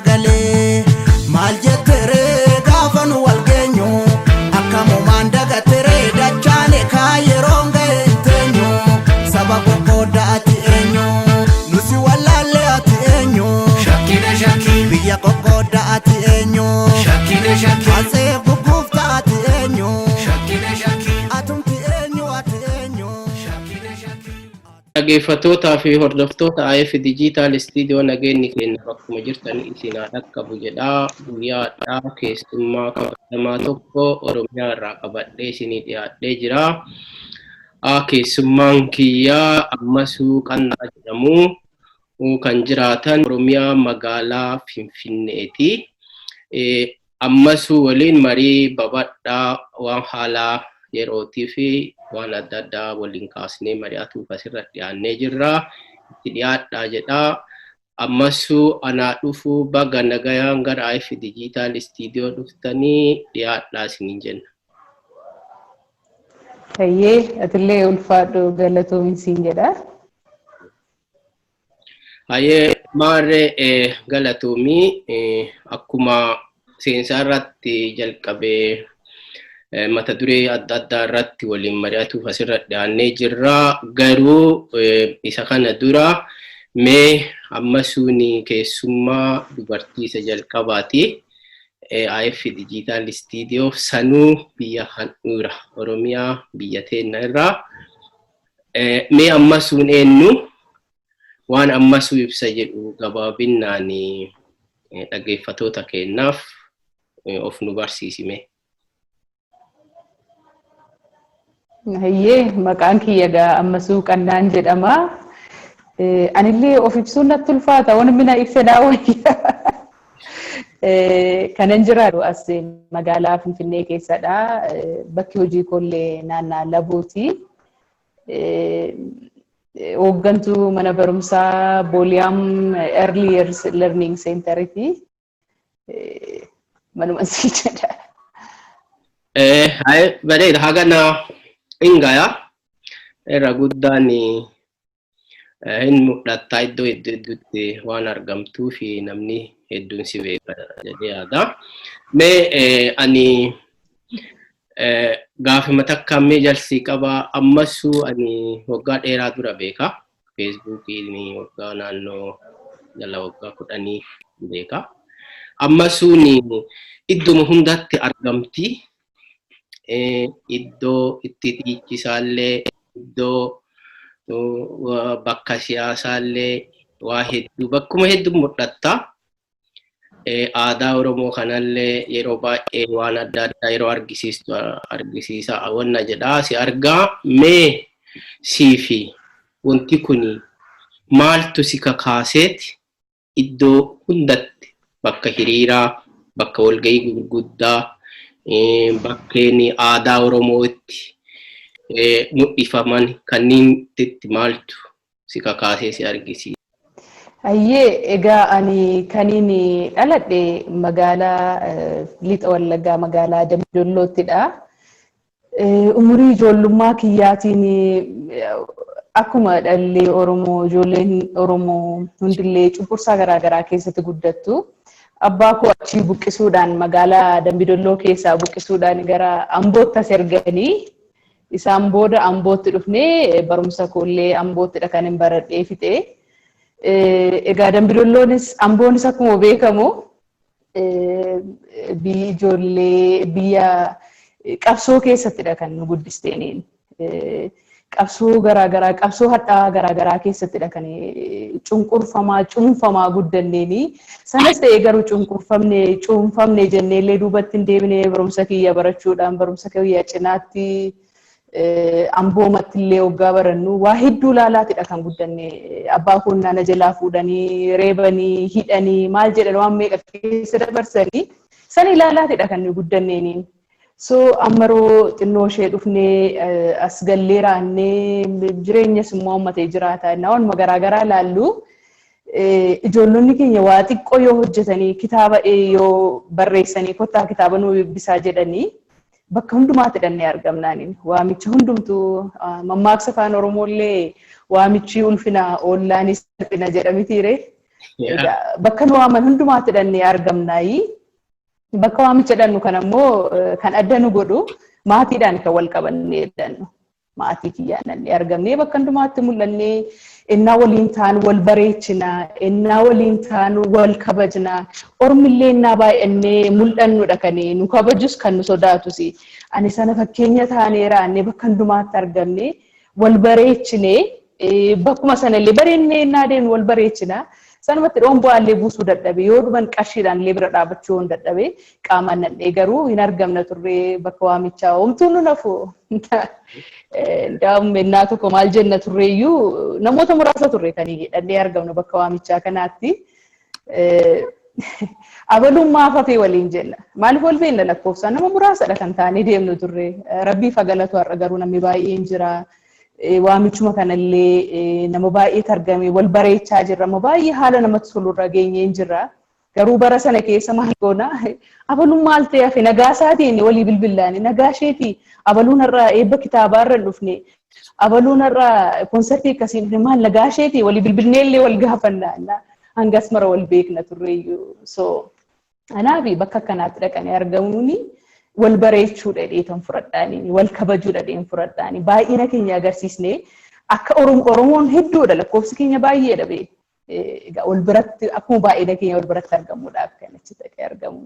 garagalee maal jetteree gaafa nu wal geenyu akkamumaan dagateree dachaane kaa yeroon ga'e hin teenyu saba qoqqoodda ati eenyu nusi wallaalle ati eenyu Shakkina shakkii biyya qoqqoodda ati eenyu shakkina shakkii asee gugguufta ati eenyu shakkina shakkii atumti eenyu ati eenyu. Shakkina shakkii. Dhaggeeffattootaa fi hordoftoota AF Digital Studio, nageenyi keenya bakkuma jirtan isin haa dhaqqabu jedhaa. Guyyaa har'aa keessummaa kabajamaa tokko Oromiyaa irraa qabadhee isinii dhiyaadhee jira. Keessummaan kiyyaa Ammasuu Qannaa jedhamu, kan jiraatan Oromiyaa magaalaa Finfinneeti. Ammasuu waliin marii babadhaa waan haalaa yerootii fi waan adda addaa waliin kaasnee mari'atuuf asirra dhiyaannee jirra. Itti dhiyaadhaa jedhaa. Ammasuu, anaa dhufuu, baga nagayaan gara AF Digital Studio dhuftanii, dhiyaadhaa isiniin jenna. Tayyee, atillee ulfaadhu, galatoomi siin jedha. Hayyee, maarree, galatoomii. Akkuma seensaa irratti jalqabee mata duree adda addaa irratti waliin mari'atuuf asirra dhiyaannee jirra. Garuu isa kana dura mee Ammasuun keessummaa dubartii isa jalqabaati. AF Digital Studio sanuu biyya handhuura Oromiyaa biyya teenna irraa. Mee Ammasuun eenyu, waan Ammasuu ibsa jedhu gabaabinnaan dhaggeeffatoota keenyaaf of nu barsiisime. Hayyee, maqaan kiyya egaa Ammasuu Qannaan jedhama. Anillee of ibsuun natti ulfaata, waan mina ibsedhaa wayya. Kanan jiraatu as magaalaa Finfinnee keessadha. Bakki hojii koollee naannaa Labuuti. Hooggantuu mana barumsaa Booliyaam Early Years Learning Centeriiti. Manuma sii jedha. Bareeda, hagana hingaya irra guddaan hin mul'atta, iddoo hedduu hedduutti waan argamtuu fi namni hedduun si beeka jedhee yaada. Mee ani gaafima takka mee jalsii qaba. Ammasuu ani waggaa dheeraa dura beeka. Feesbuukiin waggaa naannoo jala waggaa 10 beeka. Ammasuun idduma hundatti argamti. Iddoo itti dhiichisaallee, iddoo bakka siyaasaallee, waa hedduu bakkuma hedduu mul'atta. Aadaa Oromoo kanallee yeroo baay'ee waan adda addaa yeroo argisiistu argisiisa wanna jedhaa si argaa. Mee siifi wanti kun maaltu si kakaaseeti iddoo hundatti, bakka hiriiraa, bakka walgahii gurguddaa, bakkeen aadaa Oromoo itti mul'ifaman kanneen maaltu si kakaasee si argisiisa? Hayyee, egaa ani kaniin dhaladhe magaalaa Lixa Wallaggaa, magaalaa Dambidolloottidha. Umurii ijoollummaa kiyyaatiin akkuma dhalli Oromoo, ijoolleen Oromoo hundillee cunqursaa garaagaraa keessatti guddattu. Abbaa koo achii buqqisuudhaan, magaalaa Dambidolloo keessaa buqqisuudhaan gara Ambootti as erganii, isaan booda Ambootti dhufnee barumsa koollee Amboottidha kan hin baradhee fixee. Egaa Dambidolloonis Amboonis akkuma beekamu biyyi ijoollee biyya qabsoo keessattidha kan nu guddisteeniin. Qabsoo garaagaraa, qabsoo hadhaa'aa garaagaraa keessattidha kan cunqurfamaa, cuunfamaa guddanneeni. Sanas ta'ee garuu cunqurfamne, cuunfamne jenneellee duubatti hin deebine. Barumsa kiyya barachuudhaan, barumsa kiyya cinaatti Amboomatti illee waggaa barannu waa hedduu laalaatidha kan guddanne. Abbaa koonnaa na jalaa fuudhanii, reebanii, hidhanii, maal jedhan, waan meeqa keessa dabarsanii san ilaalaatidha kan nu guddanneeniin. So ammaroo xinnoo ishee dhufnee as gallee raannee jireenyas immoo ammatee jiraata. Innaa waanuma garaagaraa ilaallu, ijoollonni keenya waa xiqqoo yoo hojjetanii, kitaaba yoo barreessanii, "Kottaa kitaaba nuu dubbisaa" jedhanii, bakka hundumaatti dhannee argamnaaniin. Waamicha hundumtuu, mammaaksa afaan Oromoollee "Waamichi ulfina, oollaanis salphina" jedhamitiire. Bakka nu waaman hundumaatti dhannee argamnaayi. Bakka waamicha dhannu kan ammoo kan adda nu godhu maatiidhaan kan wal qabannee dhannu. Maatii kiyyaan dhannee argamnee bakka hundumaatti mul'annee, innaa waliin taanu wal bareechina, innaa waliin taanu wal kabajna. Ormillee innaa baay'annee mul'annudha kan nu kabajus, kan nu sodaatus. Ani sana fakkeenya taaneera, annee bakka hundumaatti argamnee wal bareechinee, bakkuma sanallee bareennee innaa deemnu wal bareechina. Sanumatti dhoon bu'aallee buusuu dadhabe, yoo dhuman qarshiidhaan illee bira dhaabachuu yoon dadhabe, qaamaan nadhee garuu hin argamna turree bakka waamichaa, homtuu nu nafu. Ndaa'um ennaa tokko maal jenna turreeyyuu, namoota muraasa turre kan dhannee argamnu bakka waamichaa kanaatti. Abaluun maaf hafee waliin jenna. Maaliif wal beekna, lakkoofsaan nama muraasadha kan taanee deemnu turre. Rabbiif galatu, har'a garuu namni baay'een jira. Waamichuma kanallee nama baay'eetu argame, wal bareechaa jirra. Amma baay'ee haala namatti tolurra geenyeen jirra. Garuu bara sana keessa maal goona? Abaluun maal ta'e hafe, nagaa isaatiin walii bilbillaani, nagaa isheetii, abaluun har'a eebba kitaabaa irra hin dhufne, abaluun har'a koonsartii akkasii dhufne, maal nagaa isheetii walii bilbilnee illee wal gaafanna. Hangas mara wal beekna turreeyyuu. So anaafi bakka akkanaatti dhaqanii argamuuni wal bareechuu dhadheetan fudhadhaanii, wal kabajuu dhadheen fudhadhaanii, baay'ina keenya agarsiisnee akka Oromoon hedduudha, lakkoofsi keenya baay'eedha bee. Egaa wal biratti akkuma baay'ina keenya wal biratti argamuudhaaf kan achi dhaqee argamu.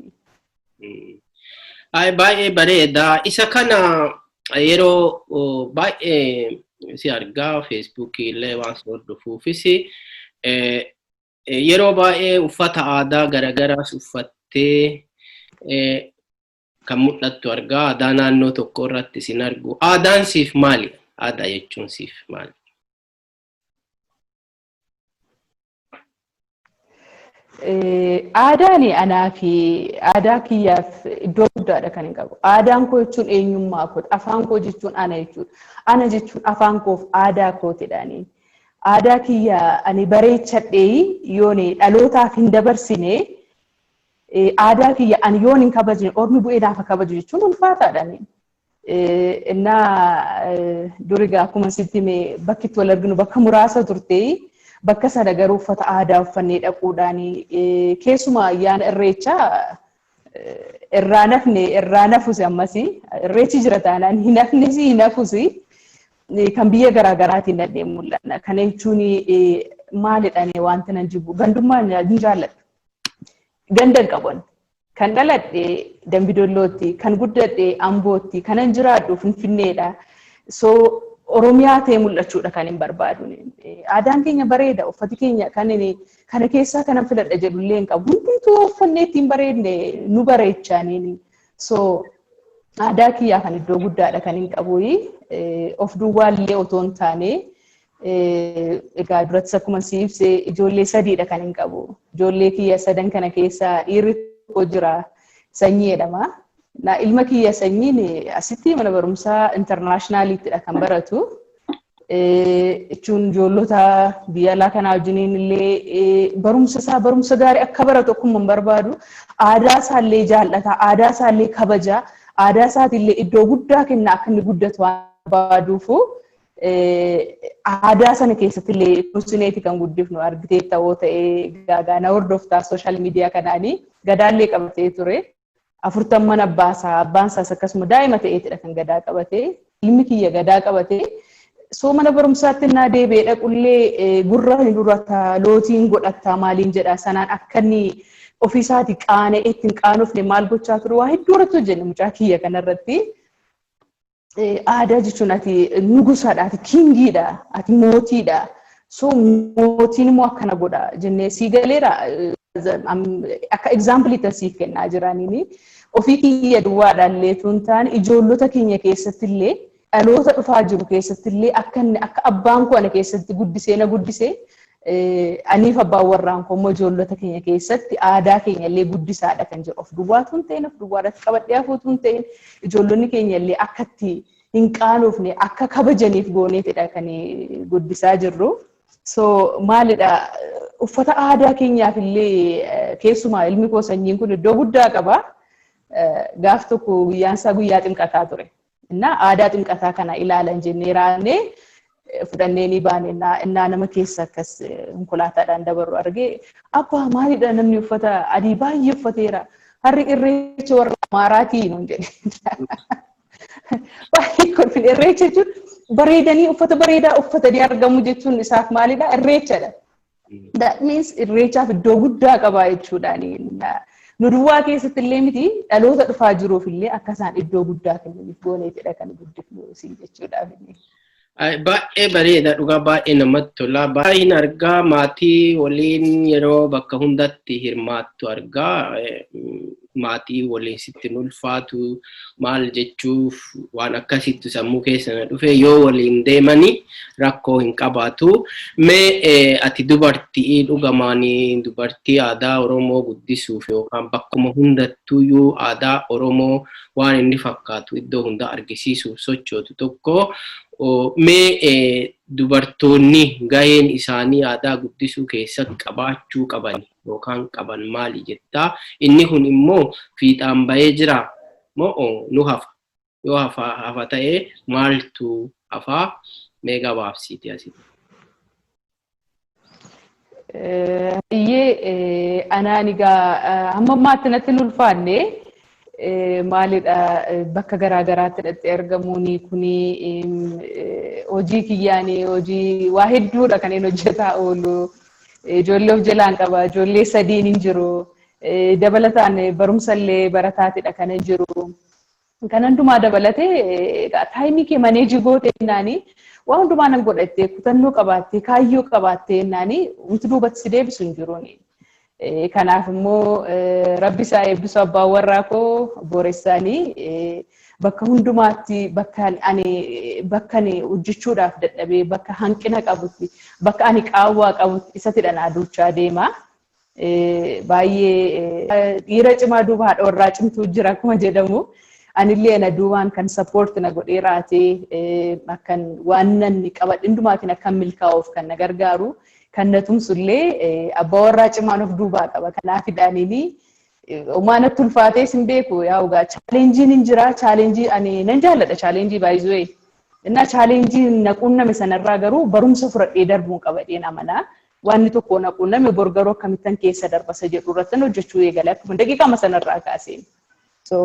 Ay, baay'ee bareeda. Isa kana yeroo baay'ee si argaa, Feesbuukii illee waan si hordofuufis, yeroo baay'ee uffata aadaa garagaraas uffattee kan mul'attu argaa. Aadaa naannoo tokko irratti sin argu. Aadaan siif maali? Aadaa jechuun siif maali? Aadaan anaa fi aadaa kiyyaaf iddoo guddaadha kan hin qabu. Aadaan koo jechuun eenyummaa kooti. Afaan koo jechuun ana jechuudha. Ana jechuun afaan koof aadaa kootidhaani. Aadaa kiyya ani bareechadhee yoon dhalootaaf hin dabarsine, aadaa kiyya ani yoon hin kabajne, ormi bu'ee naaf kabaju jechuun ulfaataadha. Innaa durigaa akkuma sitti hime, bakki itti wal arginu bakka muraasa turte. Bakka sana garuu uffata aadaa uffannee dhaquudhaan, keessumaa ayyaana Irreechaa irraa nafne, irraa nafus, ammas Irreechi jira taanaan hin hafnes, hin hafus, kan biyya garaa garaatiin dhadhee mul'anna. Kana jechuun maalidhaan, wanti nan jibbu gandummaa hin jaalladhu. Ganda hin qaban. Kan dhaladhe Dambidollootti, kan guddadhe Ambootti, kanan jiraadhu Finfinneedha. So Oromiyaa ta'ee mul'achuudha kan hin barbaadu. Aadaan keenya bareeda, uffati keenya kan kana keessaa kanan filadha jedhullee hin qabu. Hundumtuu uffannee ittiin bareedne nu bareechaaniin. So aadaa kiyyaa kan iddoo guddaadha kan hin qabu. Of duwwaallee otoo hin taane, egaa durattis akkuma si ibse, ijoollee sadiidha kan hin qabu. Ijoollee kiyya sadan kana keessaa dhiirri tokko jira, Sanyii jedhama. Na ilma kiyya Sanyiin asitti mana barumsaa internationaliittidha kan baratu. Jechuun ijoollota biyya alaa kanaa wajjiniin illee barumsa isaa barumsa gaarii akka baratu akkuma hin barbaadu, aadaa isaallee jaallata, aadaa isaallee kabaja, aadaa isaatiillee iddoo guddaa kenna akka inni guddatu waan barbaaduufu, aadaa sana keessatti illee kunuunsineeti kan guddifnu. Argitee ta'oo ta'ee gaagaa na hordoftaa social media kanaanii, gadaallee qabatee ture. 40 abbaasaa, abbaan isaas akkasuma daa'ima ta'eetidha kan gadaa qabatee, ilmi kiyya gadaa qabatee. So mana barumsaatti innaa deebi'ee dhaqullee gurra hin urata, lootiin godhata, maaliin jedha, sanaan akka inni ofiisaatii qaana'ee ittiin qaanofne maal gochaa ture, waa hedduu irratti hojjenne mucaa kiyya kanarratti. Aadaa jechuun ati nugusadha, ati kingiidha, ati mootiidha. So mootiin immoo akkana godha jennee sii galeera, akka example siif kennaa jiraniini. Ofii kiyya duwwaadhaan illee tun taane, ijoollota keenya keessatti illee, dhaloota dhufaa jiru keessatti illee, akka inni akka abbaan koo ana keessatti guddisee na guddisee, aniif abbaan warraan koo immoo ijoollota keenya keessatti aadaa keenya illee guddisaadha kan jiru. Of duwwaatu hin ta'in, of duwwaadhaatti qabadhee hafuutu hin ta'in, ijoollonni keenya illee akka itti hin qaanofne, akka kabajaniif gooneetidha kan guddisaa jirru. So maalidha, uffata aadaa keenyaaf illee, keessumaa ilmi koo Sanyiin kun iddoo guddaa qaba. Gaaf tokko guyyaan isaa guyyaa ximqataa ture. Innaa aadaa ximqataa kana ilaalan jennee raannee Fudhannee ni baane. Innaa nama keessa akkas konkolaataadhaan dabarru argee, "Abbaa, maalidha namni uffata adii baay'ee uffateera? Harri irreecha warra Amaaraatii?" nuun jedhe. Baay'ee kolfine. Irreecha jechuun bareedanii uffata bareedaa uffatanii argamu jechuun isaaf maalidha? Irreechadha. That means irreechaaf iddoo guddaa qabaa jechuudhaani. Nu duwwaa keessatti illee miti, dhaloota dhufaa jiruuf illee akka isaan iddoo guddaa kennaniif gooneetidha kan guddifnu si jechuudhaaf. Baay'ee bareeda dhugaa, baay'ee namatti tola. Baay'een argaa maatii waliin yeroo bakka hundatti hirmaattu argaa. Maatii waliin sitti hin ulfaatu maal jechuuf waan akkasittu sammuu keessa na dhufe, yoo waliin deemanii rakkoo hin qabaatu. Mee ati dubartii dhugamaanii dubartii aadaa Oromoo guddisuuf yookaan bakkuma hundattuyyuu aadaa Oromoo waan inni fakkaatu iddoo hunda argisiisuuf sochootu tokko, mee dubartoonni gaheen isaanii aadaa guddisuu keessatti qabaachuu qaban yookaan qaban maali jettaa? Inni kun immoo fiixaan bahee jira moo nu hafa? Yoo hafa hafa ta'ee maaltu hafaa? Mee gabaabsiiti asitti. Iyyee, anaan egaa hamma ammaatti natti hin ulfaanne. Maalidha, bakka garaa garaatti hidhattee argamuun kuni hojii kiyyaanii, hojii waa hedduudha kan inni hojjetaa oolu. Ijoollee of jalaan qaba, ijoollee sadiin hin jiru. Dabalataan barumsa illee barataatidha kan hin jiru. Kan hundumaa dabalatee time kee manage goote jennaanii, waa hundumaa nan godhattee, kutannoo qabaattee, kaayyoo qabaattee jennaanii, wanti duubatti si deebisu hin jiruuni. Kanaaf immoo Rabbi isaa eebbisu, abbaan warraa koo booressaanii bakka hundumaatti bakka ani bakka ani hojjechuudhaaf dadhabee, bakka hanqina qabutti, bakka ani qaawwaa qabutti isatidha naa duuchaa deema. Baay'ee dhiira cimaa duuba haadha warraa cimtuu jira akkuma jedhamu. Anillee na duubaan kan support na godhee raatee akkan waan nanni qabadhe hundumaatiin akkan milkaa'uuf kan na gargaaru, kan na tumsullee abbaa warraa cimaan of duubaa qaba. Kanaaf hidhaaniini uumaa natti ulfaatee sin beeku. Yaa ugaa, challengeiin hin jira. Challenge ani nan jaalladha, challenge baay'isuu. Innaa challenge na quunname sanarraa garuu barumsa fudhadhee darbuun qabadheen amanaa. Wanni tokko na quunname, bor garuu akkamittan keessa darbasa jedhu irratti hojjechuu eegale akkuma daqiiqama sanarraa kaaseen. So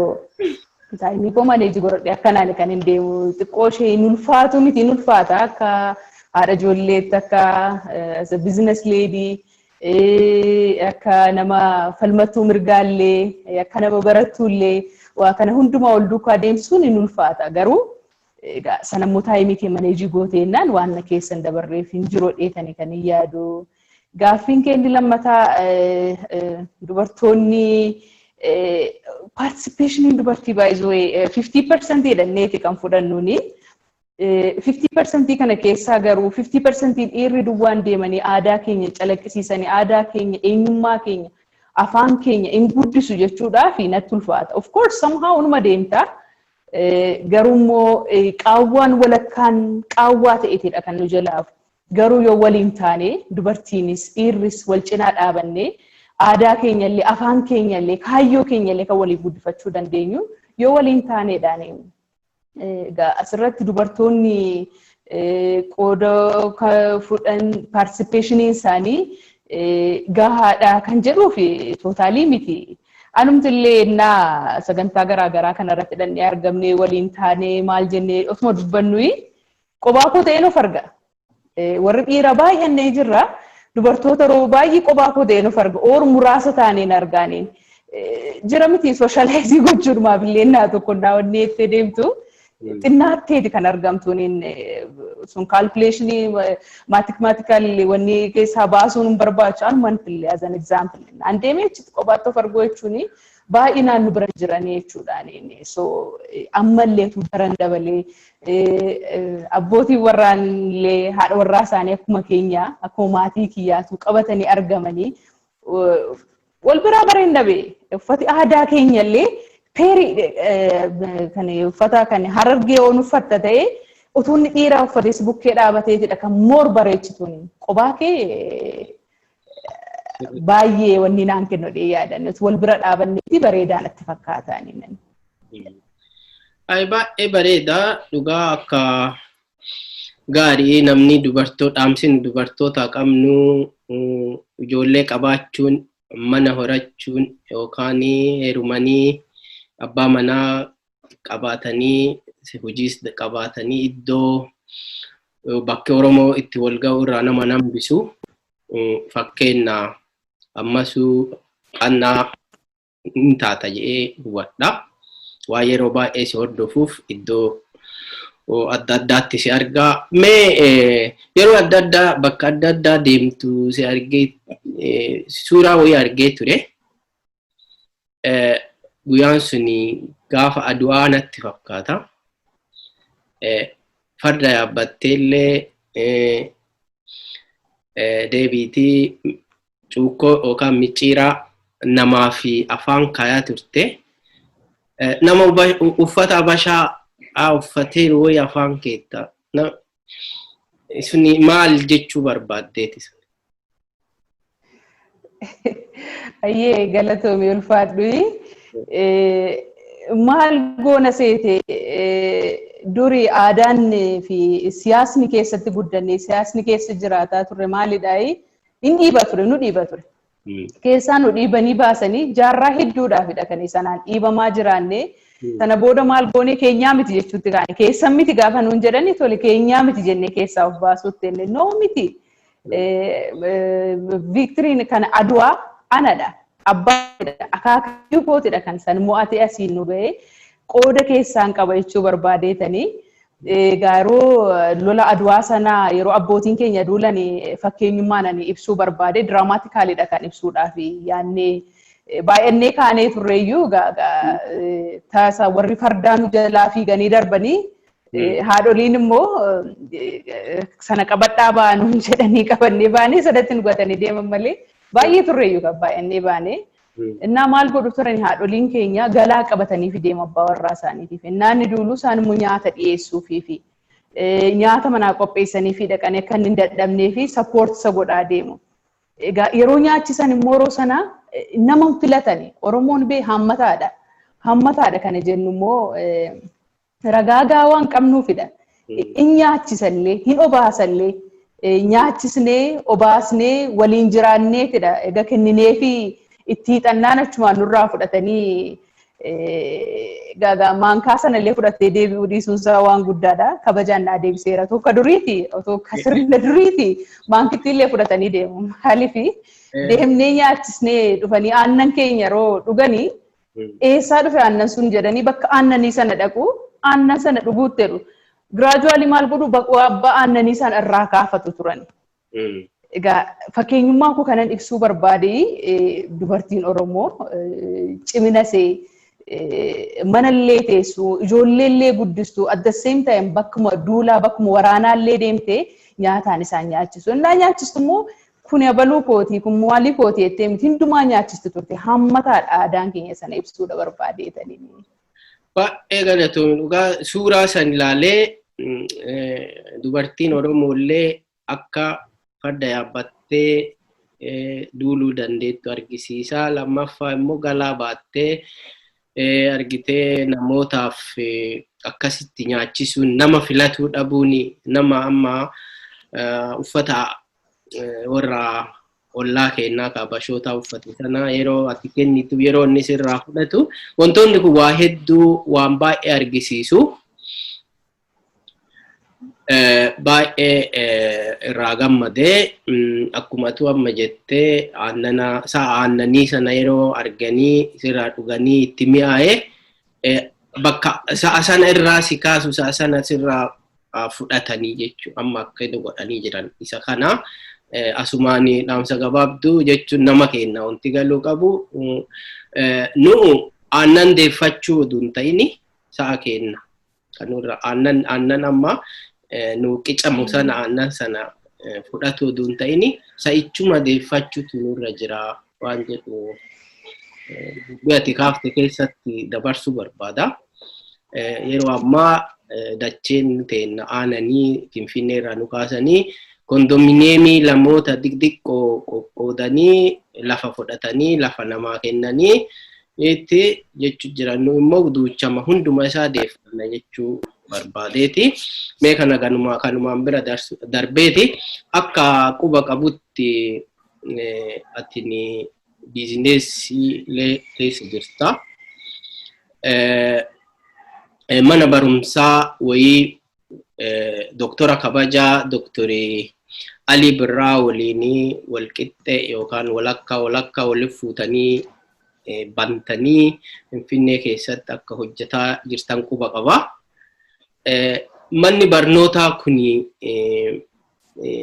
time koo manage godhadhee akkanaan kan hin deemu. Xiqqoo ishee hin ulfaatu miti, hin ulfaata, akka haadha ijoolleetti, akka business lady, akka nama falmattuu mirgaallee, akka nama barattuullee waa kana hundumaa wal duukaa deemsisuun hin ulfaata. Garuu egaa sanammoo time kee manage gooteennaan waan na keessa hin dabarreef hin jiru dheetanii kan hin yaadu. Gaaffiin keenni lammataa, dubartoonni participationiin dubartii baay'isuu 50% jedhanneeti kan fudhannuuni. 50% kana keessaa garuu 50% dhiirri duwwaan deemanii aadaa keenya calaqqisiisanii, aadaa keenya, eenyummaa keenya, afaan keenya hin guddisu jechuudhaaf natti ulfaata. Of course, somehow unuma deemta. Garuu immoo qaawwaan walakkaan qaawwaa ta'eetidha kan nu jalaafu. Garuu yoo waliin taane, dubartiinis dhiirris wal cinaa dhaabannee, aadaa keenyallee, afaan keenyallee, kaayyoo keenyallee kan waliin guddifachuu dandeenyu yoo waliin taaneedhaan. Egaa asirratti dubartoonni qooda fudhan, participationiin isaanii gahaadha kan jedhuu fi totally miti. Anumti illee innaa sagantaa garaa garaa kanarratti dhannee argamnee, waliin taanee maal jennee osuma dubbannuyi, qobaa koo ta'een of arga. Warri dhiiraa baay'annee jirra. Dubartoota yeroo baay'ee qobaa koo ta'een of arga. Oor muraasa taaneen argaaniin. Jira miti, socialize gochuudhumaaf illee naa tokko naa wanni jettee deemtu. Xinnaatteeti kan argamtuun sun calculation mathematical wanni keessaa baasuun hin barbaachisu. Anumaan illee as an example. An deemee achitti qobaatti of arguu jechuun baay'inaan nu bira jiranii jechuudhaan. So ammallee daran dabalee abbootiin warraan illee haadha warraa isaanii akkuma keenya, akkuma maatii kiyyaatu qabatanii argamanii wal biraa bareen dhabe. Uffati aadaa keenya illee peerii kan uffata kan Harargee oon uffatta ta'ee, utuu inni dhiiraa uffates bukkee dhaabateetidha kan moor bareechituun. Qobaa kee baay'ee wanni naan kennu dhee yaadan, wal bira dhaabanneeti bareedaa natti fakkaata. Ay, baay'ee bareeda dhugaa. Akka Gaarii namni dubartoo dhaamsin dubartoota qabnu ijoollee qabaachuun, mana horachuun yookaan heerumanii abbaa manaa qabaatanii, hojiis qabaatanii, iddoo bakki Oromoo itti wal ga'u irraa nama hambisu. Fakkeenya ammasuu qannaa hin taata jedhee hubadha. Waa yeroo baay'ee si hordofuuf iddoo adda addaatti si argaa. Mee yeroo adda addaa bakka adda addaa deemtu si argee, suuraa wayii argee ture. Guyyaan suni gaafa Adu'aa natti fakkaata. Farda yaabbattee illee deebiitii cuukkoo yookaan micciiraa namaa fi afaan kaayaa turte. Nama uffata Habashaa uffatee wayii afaan keetta. Suni maal jechuu barbaaddeeti? Ayyee, galatoomii, ulfaadhu. Maal goona seete, duri aadaan fi siyaasni keessatti guddanne, siyaasni keessa jiraataa turre maalidhaa? Hin dhiiba ture, nu dhiiba ture. Keessaa nu dhiibanii baasanii jaarraa hedduudhaafidha kan sanaan dhiibamaa jiraanne. Sana booda maal goone? Keenyaa miti jechuutti kaane. Keessan miti gaafa nuun jedhani, tole, keenyaa miti jennee keessaa of baasuutti jenne, noo miti. Victoryn kan Aduwaa anadha. Abbaadha. Akaakayyuu kootidha kan san mo'atee asiin nu ga'e. Qooda keessaan qaba jechuu barbaadeetanii. Egaa yeroo lola Aduwaa sana, yeroo abbootiin keenya duulan, fakkeenyummaan ani ibsuu barbaade, dramaticallydha kan ibsuudhaaf yaannee baay'annee kaanee turreeyyuu. Tasa warri fardaa nu jalaa fiiganii darbanii, haadholiin immoo sana qabadhaa ba'anuun jedhanii, qabannee baanee sanatti nu gatanii deeman malee baay'ee turreeyyuu kan baay'annee baanee. Innaa maal godhu turan? Haadholiin keenya galaa qabatanii fi deemu abbaa warraa isaaniitiif. Innaa inni duulu, isaan immoo nyaata dhiyeessuufii fi nyaata manaa qopheessanii fi dhaqanii akka inni hin dadhabnee fi support isa godhaa deemu. Egaa yeroo nyaachisan immoo yeroo sana nama filatani. Oromoon bee hammataadha. Hammataadha kana jennu immoo ragaa gahaa waan qabnuufidha. In nyaachisallee, hin obaasallee, nyaachisnee obaasnee waliin jiraanneetidha. Egaa kennineefi itti hiixannaan achumaan nurraa fudhatanii, maankaa sanallee fudhattee deebi'uu dhiisuun isaa waan guddaadha. Kabajaan naa deebiseera. Tokko duriiti, otoo akka sirna duriiti maankittii illee fudhatanii deemu. Maaliif? Deemnee nyaachisnee dhufanii, aannan keenya yeroo dhuganii, eessaa dhufe aannan sun jedhanii, bakka aannanii sana dhaqu, aannan sana dhuguutti jedhu. Gradually maal godhu? Abbaa aannanii sana irraa kaafatu turan. Egaa fakkeenyummaa koo kanan ibsuu barbaade, dubartiin Oromoo cimina ishee, manallee teessu, ijoolleellee guddistu, at the same time bakkuma duulaa, bakkuma waraanaallee deemtee nyaataan isaan nyaachisu. Innaa nyaachistu immoo kun abaluu kooti, kun maalii kooti jettee miti, hundumaa nyaachistu turte. Hammataadha aadaan keenya, sana ibsuudha barbaadeetanii. Baay'ee galatoomi. Dhugaa suuraa san ilaalee, dubartiin Oromoo illee akka farda yaabbattee duuluu dandeettu argisiisa. Lammaffaa immoo galaa baattee argitee namootaaf akkasitti nyaachisuun, nama filatuu dhabuun, nama amma uffata warra ollaa kennaa kaabashoota uffate sana yeroo ati kennitu, yeroo inni sirraa fudhatu, wantoonni kun waa hedduu, waan baay'ee argisiisu. Baay'ee irraa gammadee. Akkuma tu amma jettee, aannana sa'a aannanii sana yeroo arganii sirraa dhuganii itti mi'aaye, bakka sa'a sana irraa si kaasu, sa'a sana sirraa fudhatanii jechuudha. Amma akka inni godhanii jiran isa kana. Asumaan dhaamsa gabaabduu jechuun, nama kenna wanti galuu qabu, nu'u aannan deeffachuu oduu hin ta'ini, sa'a kenna. Kanurra aannan amma nu qicamu sana, aannan sana fudhatu oduu hin ta'ini, sa'ichuma deeffachuutu nurra jira waan jedhu dubbii ati kaafte keessatti dabarsuu barbaada. Yeroo ammaa dacheen teenna aananii Finfinnee irraa nu kaasanii, kondominiyeemii lamoota xixiqqoo qoqqoodanii, lafa fudhatanii, lafa namaa kennanii itti jechuu jiran. Nu immoo duuchama hunduma isaa deeffanna jechuu. Barbaadeeti. Mee kana ganumaa kanumaan bira darbeeti akka quba qabutti atini biizineesii keessa jirta. Mana barumsaa wayii doktora kabajaa Doktorii Alii Birraa waliinii walqixxe yookaan walakkaa walakkaa waliif fuutanii bantanii Finfinnee keessatti akka hojjetaa jirtan quba qaba. Manni barnootaa kuni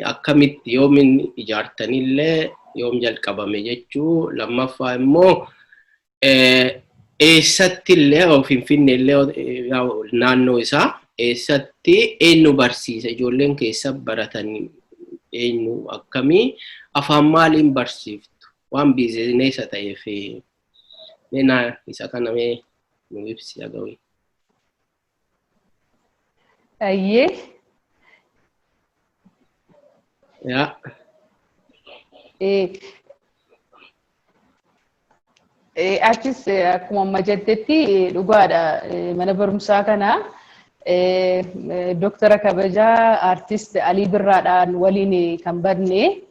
akkamitti, yoomin ijaartanillee, yoom jalqabame jechuu, lammaffaa immoo eessatti illee, Finfinnee illee naannoo isaa eessatti, eenyu barsiisa, ijoolleen keessa baratan eenyu, akkamii, afaan maaliin barsiiftu, waan biizineesa ta'eef mee naa isa kana mee nu ibsi agawii. Ayyee. Yaa. Achis akkuma amma jettetti dhugaadha, mana barumsaa kana Doktara kabajaa Artist Alii Birraadhaan waliin kan banne,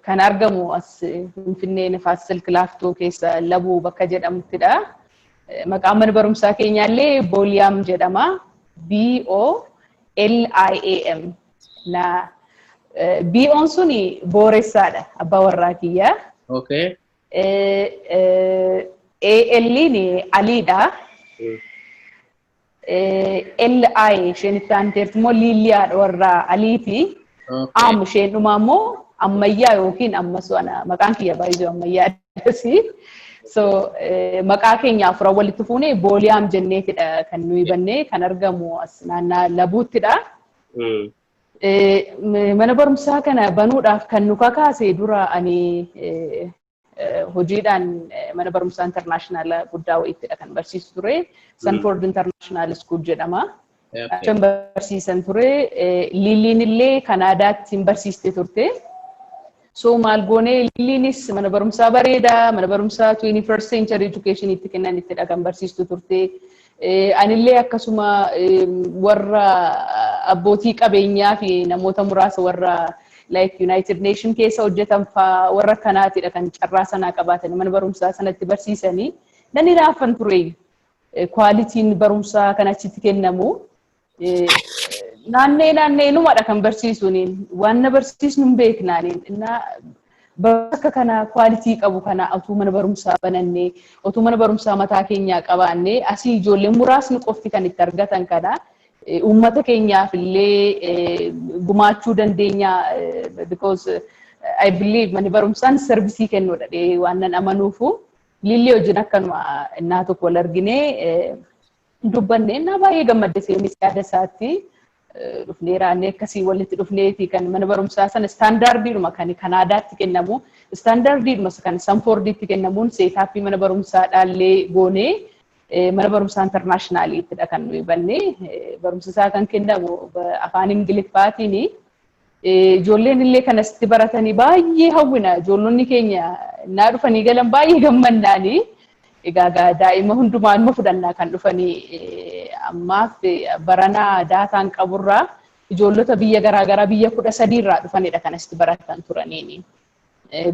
kan argamu as Finfinnee Nifaas Silk Laaftoo keessa Labuu bakka jedhamuttidha. Maqaan mana barumsaa keenyaallee Booliyaam jedhama. BOLIAM. Na BO'n suni Booressaadha, abbaa warraa kiyyaa. AL'n Aliidha. LI isheen itti aanteertu immoo Liiliyaadha, warra Aliiti. Am isheen dhumaa immoo Ammayyaa yookiin ammas maqaan kiyya baay'ee Ammayyaadhasi. So maqaa keenya afuran walitti fuunee Booliyaam jenneetidha kan nuyi bannee, kan argamu as naannaa Labuuttidha. Mana barumsaa kana banuudhaaf kan nu kakaase, dura ani hojiidhaan mana barumsaa international guddaa wayiittidha kan barsiisu ture. Sanford International School jedhama. Achan barsiisan ture. Liiliin illee Kanaadaatti hin barsiiste turte. So maal goonee, Liiliinis mana barumsaa bareedaa, mana barumsaa 21st century education itti kennanittidha kan barsiistu turte. Anillee akkasuma warra abbootii qabeenyaa fi namoota muraasa warra like United Nation keessa hojjetan faa, warra kanaatidha kan carraa sanaa qabaatan mana barumsaa sanatti barsiisanii. Nan hinaaffan ture, qualityn barumsaa kan achitti kennamu. Naannee naannee numadha kan barsiisuuniin, waan na barsiisnu hin beeknaaniin. Bakka kana quality qabu kana otuu mana barumsaa banannee, otuu mana barumsaa mataa keenyaa qabaannee, asii ijoolleen muraasni qofti kan itti argatan kana uummata keenyaaf illee gumaachuu dandeenya, because I believe manni barumsaan service kennuudha waan nan amanuufu. Lilli wajjin akkanuma innaa tokko wal arginee dubbanne, innaa baay'ee gammadde. Seenis yaada isaatti dhufnee raannee akkasii walitti dhufneeti kan mana barumsaa sana standardiidhuma kan Kanaadaatti kennamu, standardiidhuma kan Sanfoordiitti kennamuun setup mana barumsaa dhaallee goonee mana barumsaa internationaliittidha kan nuyi banne. Barumsa isaa kan kennamu afaan Ingiliffaatiin. Ijoolleen illee kanasitti baratanii baay'ee hawwina. Ijoollonni keenya naa dhufanii galan baay'ee gammannaanii. Egaa daa'ima hundumaa fudhannaa kan dhufanii. Ammaaf baranaa dataan qaburraa ijoollota biyya garaagaraa, biyya 13 irraa dhufanidha kan asitti baratan turaniini.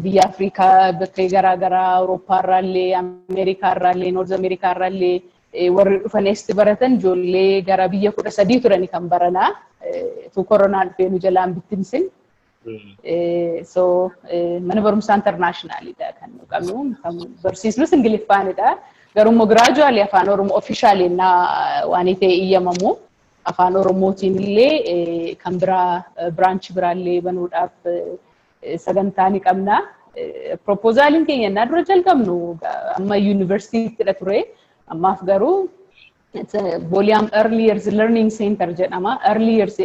Biyya Afrikaa bakkee garaagaraa, Awurooppaa illee, Ameerikaa irraa illee, North Ameerikaa irraa illee warri dhufanii asitti baratan ijoollee gara biyya 13 turani kan baranaa. Tu koronaan dhufee nu jalaan bittimsin. So mana barumsaa internationalidha kan nu qabnu. Kan barsiisnus Ingiliffaanidha. Garuu immoo gradually afaan Oromoo officially waan ta'e iyyamamu afaan Oromootiin illee kan biraa branch biraallee banuudhaaf sagantaa ni qabna. Proposaliin keenya innaa dura jalqabnu amma yuunivarsiitiittidha ture. Ammaaf garuu Booliyaam Early Years Learning Center jedhama. Early Years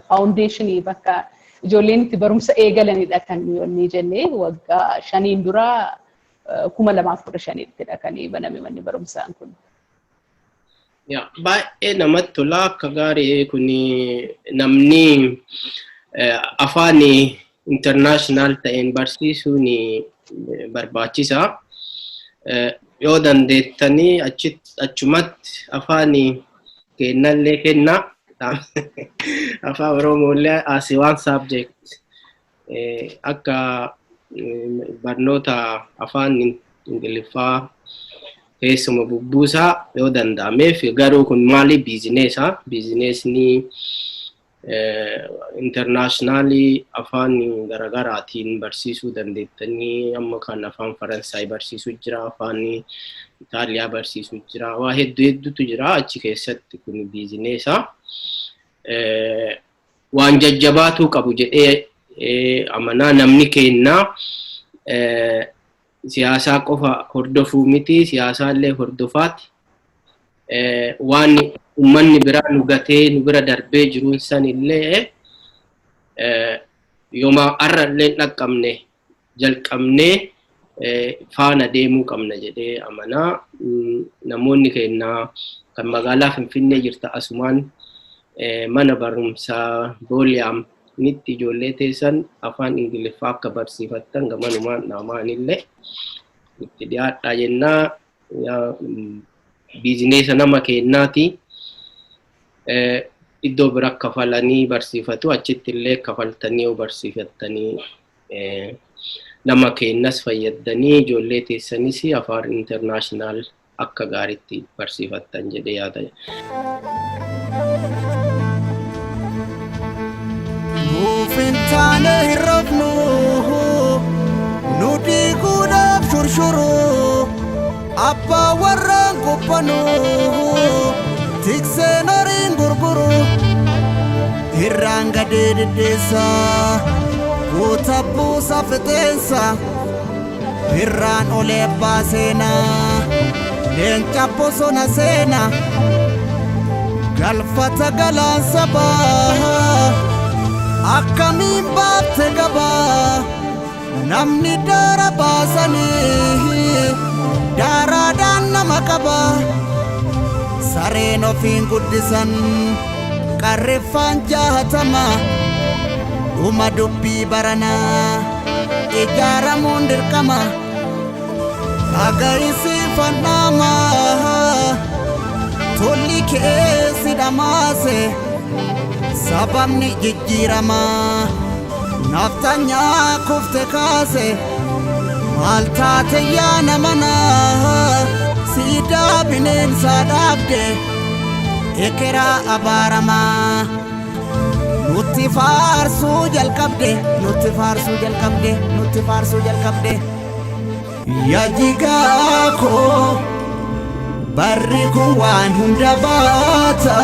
foundationii bakka ijoolleen itti barumsa eegalanidha kan nuyi jennee waggaa 5n dura 2015ttidha kan baname manni barumsaan kun. Baay'ee namatti tola, akka gaarii. Kun namni afaan international ta'een barsiisuun barbaachisaa. Yoo dandeettanii achumatti afaan Kennallee kenna. Afaan Oromoollee as one subject akka barnoota afaan Ingiliffaa keessuma bubbuusaa yoo danda'ameef. Garuu kun maali? Businessa, businessni internationalii afaan garaagaraatiin barsiisuu dandeettanii. Amma kan afaan Faransaay barsiisuu jira, afaan Itaaliyaa barsiisuu jira, waa hedduu hedduutu jira achi keessatti. Kun businessa waan jajjabaatuu qabu jedhee amanaa. Namni kennaa siyaasaa qofa hordofuu miti, siyaasaallee hordofaati. Waan uummanni biraa nu gatee nu bira darbee jiruun san illee yooma har'a illee dhaqqabne jalqabnee faana deemuu qabna jedhee amanaa. Namoonni kennaa kan magaalaa Finfinnee jirta, asumaan mana barumsaa Booliyaam nitti ijoollee teessan afaan Ingiliffaa akka barsiifattan gamanumaan dhaamaan illee itti dhiyaadhaa jennaa. Businessa nama kennaati. Iddoo bira kafalanii barsiifatu, achitti illee kafaltanii yoo barsiifattanii nama kennas fayyadanii ijoollee teessanis afaan international akka gaariitti barsiifattan jedhee yaada. Nuuf hin taane, hin rafnu, nu diiguudhaaf shurshuru, abbaa warraan quphanu, tikseen horiin gurguru, irraan gadee diddeessa, guuta buusa fixeensa, irraan olee abbaa seenaa, leenca bosona seena, galfata galaan sabaa, akkamiin baafte gabaa, namni daara baasanii daaraadhaan nama qaba, sareen ofiin guddisan qarreeffaan jahatama, dhuma dubbii baranaa ijaaramuun dirqama, dhaga'isiifannaamaa tolli keessi dhamaase, sababni jijjiiramaa naftanyaa kufte kaase, maal taate yaa namanaa, siidaa bineensaa dhaabde, ekeraa abaaramaa nutti faarsuu jalqabde, nutti faarsuu jalqabde, nutti faarsuu jalqabde. Yajigaa koo, barri kun waan hunda baata,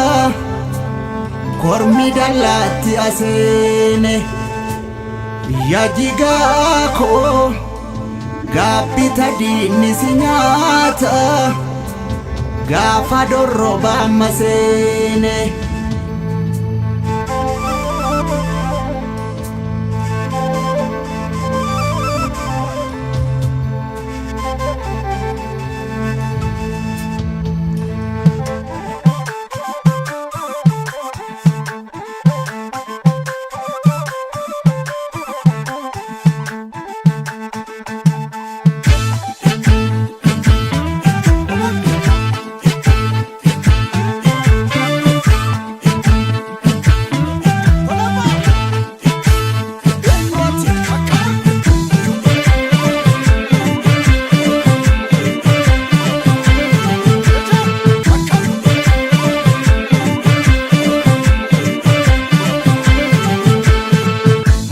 kormi dallaatti aseene. Yajigaa koo, gaabbita diinni si nyaata gaafa dorrobaa maseene.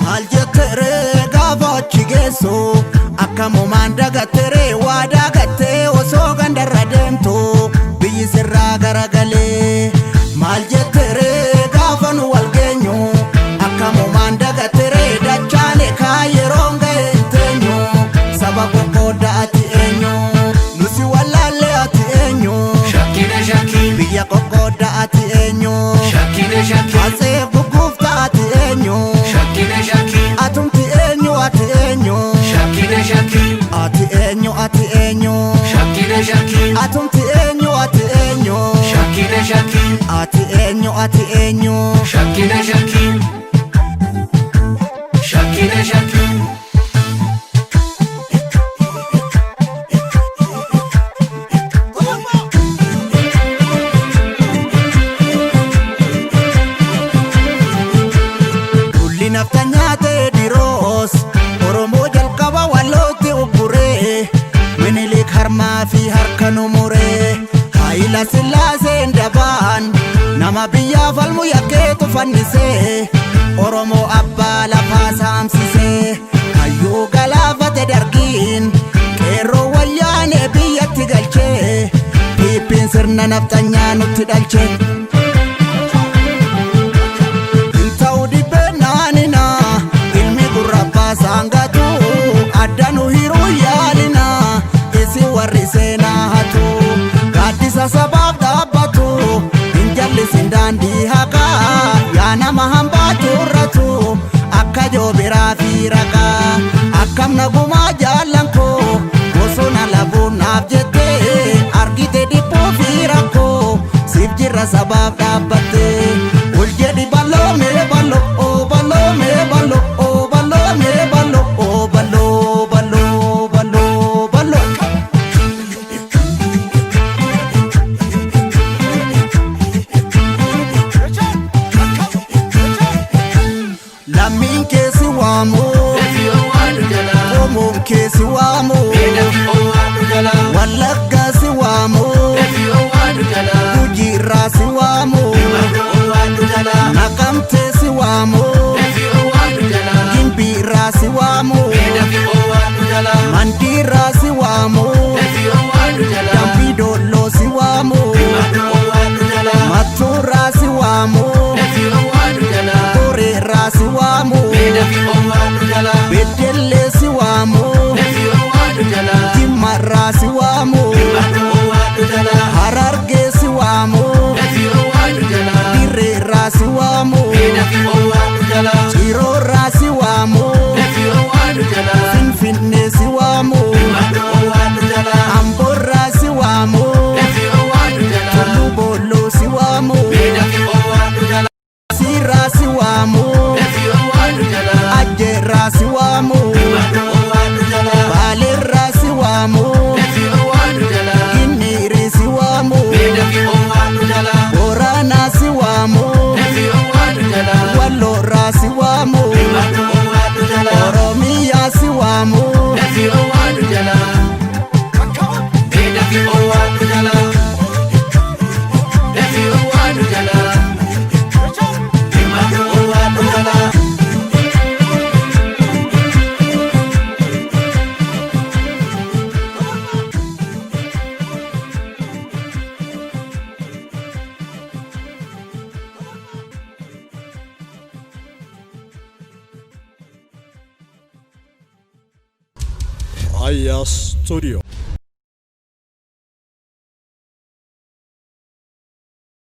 Maal jetteree gaafa achi geessu, akkamumaan dagatteree waadaa gattee, osoo gandarra deemtu biyyi sirraa garagalee? Maal jetteree gaafa nu wal geenyu, akkamumaan dagatteree dachaane kaa yeroon ga'e hin teenyu, saba qoqqoodda ati eenyu, nusi wallaallee ati eenyu? Shakkine shakkiin. Biyya qoqqoodda ati eenyu? Shakkine shakkiin. Asee gugguufta ati eenyu? Shakkine shakkiin. Atumti eenyu, ati eenyu? Shakkine shakkiin. Ati eenyu, ati eenyu? Shakkine shakkiin. Atumti eenyu, ati eenyu? Shakkine shakkiin. Ati eenyu, ati eenyu? Shakkine shakkiin. Shakkine shakkiin. fi harka nu muree. Haayila Sillaaseen dabaan nama biyyaa falmu yakkeetu fannisee, Oromoo abbaa lafaa saamsisee, hayyuu galaafate dargiin, qeerroo wayyaanee biyyatti galchee, piippiin sirna nafxanyaa nutti dhalche. Hin ta'u dhibbeen naanina, ilmi gurra abbaa saangatu, adda nu hiruu yaalina, isin warri seenaa hatu, gaaddisa sabaaf dhaabbatu, hin jallisin daandii haqaa, yaa nama hambaa curratu, akka joobiraa fi raqaa, akkam nagumaa jaallan koo, bosona labuun naaf jettee, argite dhiphuu fi rakkoo, siif jirra sabaaf dhaabbattee, ol jedhi balloo mee balloo, oo balloo mee balloo, oo balloo mee balloo, oo balloo balloo balloo balloo. Lammiin keessi waamu, qomoon keessi waamu, Wallaggaa si waamu, Gujiirraa si waamu, Naqamtee si waamu, Gimbiirraa si waamu, Mandiirraa si waamu, Dambii Doolloo si waamu, Mattuurraa si waamu, Boreerraa si waamu, Beddellee si waamu, Jimmarraa si waamu, Harargee si waamu, Dirreerraa si waamu, Ciroorraa si waamu, Finfinnee si waamu, Amboorraa si waamu, Tulluu Boolloo si waamu, Siirraa si waamu, Ajjeerraa si waamu, Baaleerraa si waamu, Ginniirii si waamu, Booranaa si waamu, Walloorraa si waamu, Oromiyaa si waamu. Aya Studio.